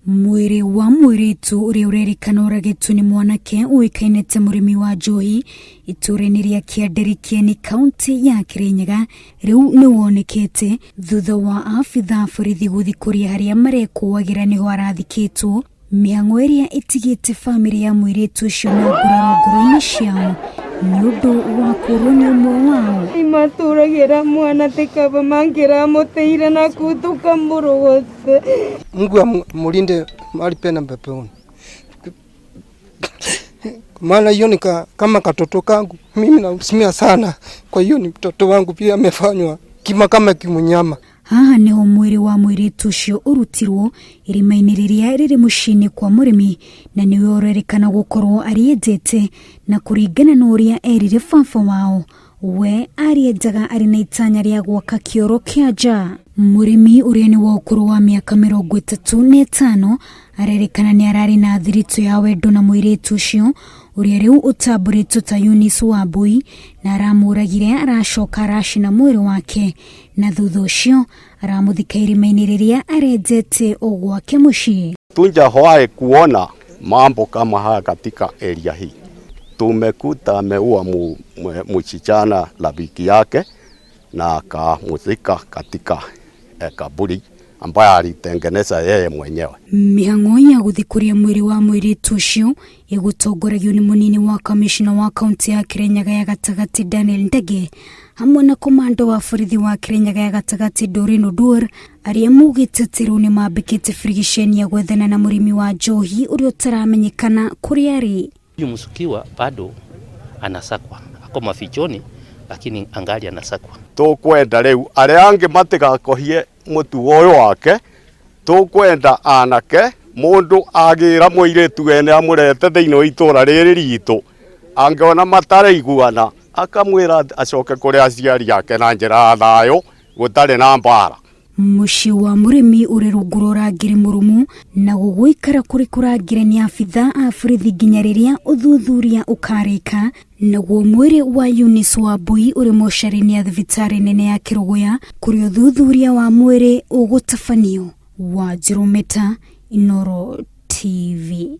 Mwĩrĩ wa mũirĩtu ũrĩa ũrerĩkana ũragĩtwo nĩ mwanake ũĩkaine ta mũrĩmi wa njohi itũũra-inĩ rĩa Kĩanderi Kĩeni kaũntĩ ya Kĩrĩnyaga rĩu nĩ wonekete thutha wa abithaa a borithi gũthiĩ kũrĩa harĩa marekũagĩra nĩho arathikĩtwo. Mĩhang'o ĩrĩa ĩtigĩte bamĩrĩ ya mũirĩtu ũcio na nguraro ngoro-inĩ ciao nĩ ũndũ wa kũũrwo nĩ ũmwe wao. Nĩmatũragĩra mwana tĩ kaba mangĩramũteire na kũu tũkamũrogote. Mungu amulinde mahali pema peponi. Maana hiyo ni kama katoto kangu, mimi nausimia sana. Kwa hiyo ni mtoto wangu pia amefanywa kima kama kimunyama. Haha niho mwĩrĩ wa mũirĩtu ũcio ũrutirwo irima-inĩ rĩrĩa rĩrĩ mũciĩ-inĩ kwa mũrĩmi na nĩwe ũrerĩkana gũkorwo arĩenjete na kũringana na ũrĩa erire baba wao we arĩenjaga arĩ na itanya rĩa gwaka kĩoro kĩa nja. Mũrĩmi ũrĩa nĩ wa ũkũrũ wa mĩaka 35 arerĩkana nĩ ararĩ na thiritũ ya wendo na mũirĩtu ũcio ũrĩa rĩu ũtambũrĩtwo ta Eunice Wambui na aramũragire aracoka aracina mwĩrĩ wake na thutha ũcio aramũthika irima-inĩ rĩrĩa arenjete o gwake mũciĩ. Hatujawahi kuona mambo kama haya katika area hii. Tumekuta ameua msichana rafiki yake na akamuzika katika kaburi ambaye alitengeneza yeye mwenyewe. Mĩhang'o ya gũthikũria mwĩrĩ wa mũirĩtu ũcio ĩgũtongoragio nĩ mũnini wa kamishna wa kaunti ya Kirinyaga ya gatagatĩ Daniel Ndege hamwe na komando wa borithi wa Kirinyaga ya gatagatĩ Doreen Oduor arĩa maugĩte atĩ rĩu nĩ mambĩkĩte birigiceni ya gwethana na mũrĩmi wa njohi ũrĩa ũtaramenyekana kũrĩa arĩ. Huyu mshukiwa bado anasakwa, ako mafichoni, lakini angali anasakwa. Tukwenda riu aria angi matigakohie mutugo uyu wake, tukwenda anake mundu agira muiritu wene amurete thiini wa itura riri ritu, angiona mataraiguana akamwira acoke kuri aciari ake na njira ya thayu gutari na mbara. Mũciĩ wa mũrĩmi ũrĩ rungu rwa ũrangĩri mũrũmu na gũgũikara kũrĩ kũrangĩre nĩ abithaa a borithi nginya rĩrĩa ũthuthuria ũkarĩka. Naguo mwĩrĩ wa Eunice Wambui ũrĩ mocarĩ-inĩ ya thibitarĩ nene ya Kĩrũgũya kũrĩa ũthuthuria wa mwĩrĩ ũgũtabanio. Wanjirũ Meta, Inooro TV.